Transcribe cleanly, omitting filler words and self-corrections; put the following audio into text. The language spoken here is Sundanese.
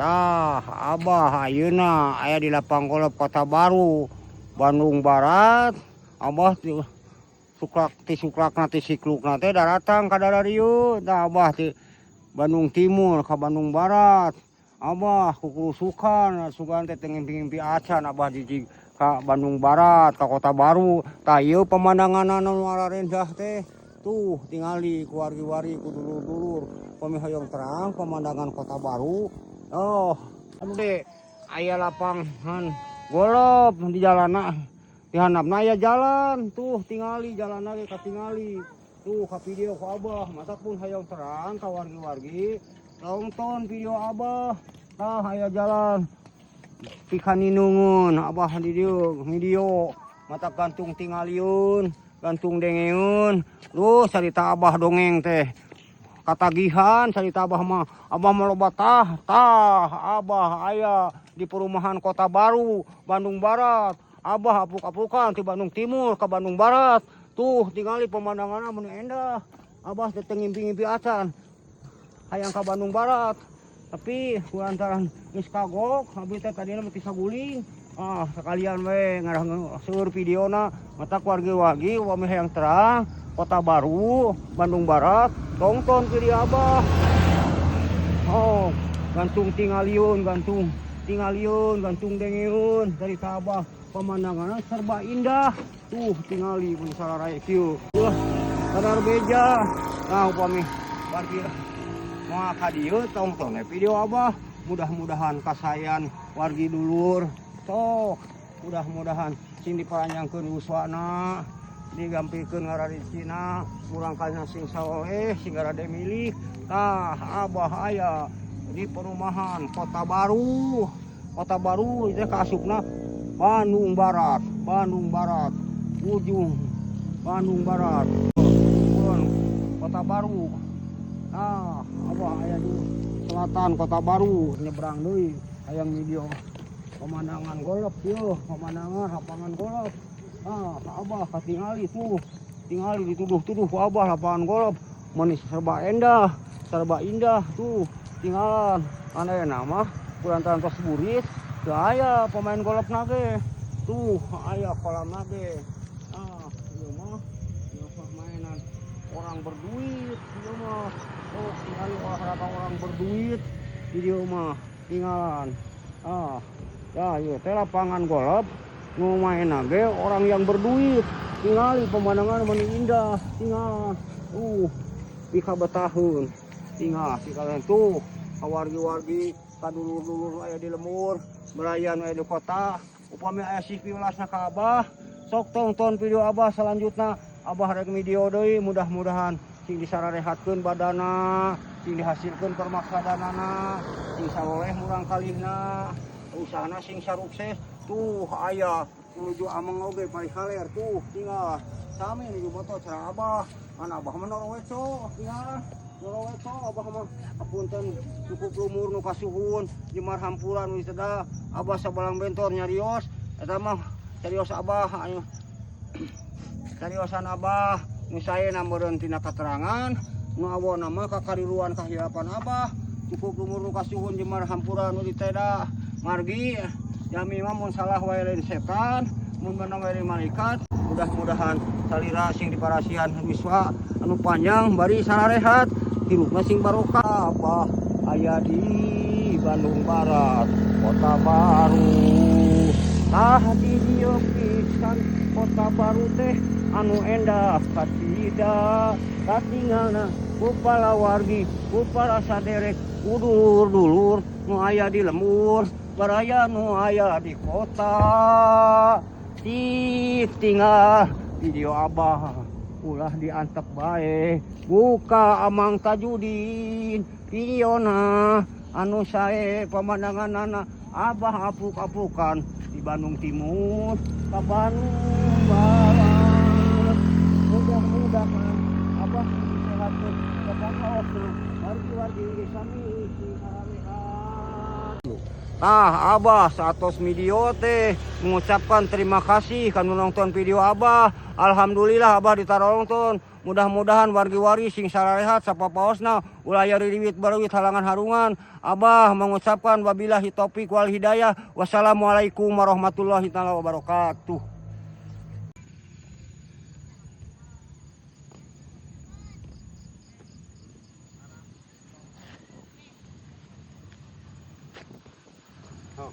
Tah, Abah ayeuna aya di lapang golf Kota Baru, Bandung Barat. Abah ti suklak ti suklakna ti siklukna teh daratang ka dararieu. Tah, Abah ti Bandung Timur ka Bandung Barat. Abah kukurusukan sugan teh teu ngimpi-ngimpi acan Abah jijig ka Bandung Barat, ka Kota Baru. Tah, ieu pemandangan anu ararendah teh. Tuh, tingali ku wargi-wargi, ku dulur-dulur. Pami hoyong terang pemandangan Kota Baru. Oh, ade aya lapangan golf di jalanna. Di handapna aya jalan. Tuh, tingali jalanna ge katingali. Tuh, ka video ku Abah. Matak pun hoyong terang ka wargi-wargi. Tonton video Abah. Tah, aya jalan. Pikaninungun Abah di dieu video. Matak gantung tingalieun, gantung dengeun. Duh, carita Abah dongeng teh. Katagihan carita Abah mah. Abah mah loba tah, tah Abah aya di perumahan Kota Baru, Bandung Barat. Abah apuk-apukan di Bandung Timur ke Bandung Barat. Tuh, tingali pemandanganna mun endah. Abah teh teu ngimpi-ngimpi acan. Hayang ka Bandung Barat. Tapi kulantaran geus kagok, abdi teh tadina mah saguling. Ah, sekalian we ngarah seueur videona. Matak wargi-wargi upami hayang terang Kota Baru, Bandung Barat, tonton video Abah. Oh, gantung tingalieun, gantung tingalieun, gantung dengeun carita Abah. Pemandanganna serba indah. Tuh, tingali mun sararae kieu. Wah, sadar beja. Nah, upami wargi moal ka dieu, tonton video Abah. Mudah-mudahan kasayan wargi dulur. Sok, mudah-mudahan sing diparanjangkeun yuswana, digampilkeun ngararizkina, murangkalihna sing saleh, sing garade milik. Tah, Abah aya di perumahan Kota Baru. Kota Baru itu kaasupna Bandung Barat, Bandung Barat, ujung Bandung Barat. Kulon Kota Baru. Nah, Abah aya di selatan Kota Baru, nyebrang deui hayang video pemandangan golf yo, pemandangan lapangan golf. Ah, Abah katingali tuh, tingali dituduh-tuduh ku Abah lapangan golf manis serba endah, serba indah tuh, tinggalan. Aneh nama kulantaran tos burit, teu aya pemain golf ge. Tuh, aya kolam ge. Ah, ieu mah ieu permainan orang berduit ieu mah. Oh, tingali olahraga orang berduit di dieu mah, tinggalan. Ah, ya ieu teh lapangan golf nu maenna ge orang yang berduit. Tingali pemandangan meni indah, tinggal. Pikabetaheun. Tinggal si kalian tuh, wargi-wargi, kadulur-dulur aya di lembur, berayan aya di kota. Upami aya sih piulasna ka Abah, sok tonton video Abah selanjutnya. Abah rek video deui, mudah-mudahan sing disararehatkeun badana, sing dihasilkeun permaksadanana, sing saloleh murangkalihna, usahana sing sarukses. Tuh aya menuju ameng oge parihaler tuh, tinggal sami nuju boto cara Abah. An Abah mah noroweco, tinggal noroweco Abah mah. Apunten cukup lumur nu kasuhun, jemar hampura nu diteda. Abah sabalang bentor nyarios eta mah carios Abah, ayo cariosan Abah nu saena meureun tina katerangan, nu awona mah kakariruan kahilapan Abah. Cukup lumur nu kasuhun, jemar hampura nu diteda. Margi jami mah mun salah wae lain setan, mun bener wae lain malaikat. Mudah-mudahan salira sing diparasihan yuswa anu panjang bari sararehat, hirupna sing barokah. Abah aya di Bandung Barat, Kota Baru. Tah, di dieu pisan Kota Baru teh anu endah katida katingalna ku palawargi, ku para saderek, ku dulur-dulur nu aya di lembur, baraya nu aya di kota. Tinggal video Abah, ulah diantep bae. Buka Amang Tajudin videona anu sae pemandangan. Abah apuk-apukan di Bandung Timur ke Bandung Barat. Mudah-mudahan Abah disehatkeun kepada wargi-wargi sami sing sararehat. Tah, Abah saatos video teh mengucapkan terima kasih kanu nonton video Abah. Alhamdulillah Abah ditarolongkeun. Mudah-mudahan wargi-wargi sing sararehat sapapaosna, ulah aya riwit baruit halangan harungan. Abah mengucapkan wabillahi taufik wal hidayah. Wassalamualaikum warahmatullahi taala wabarakatuh. Oh.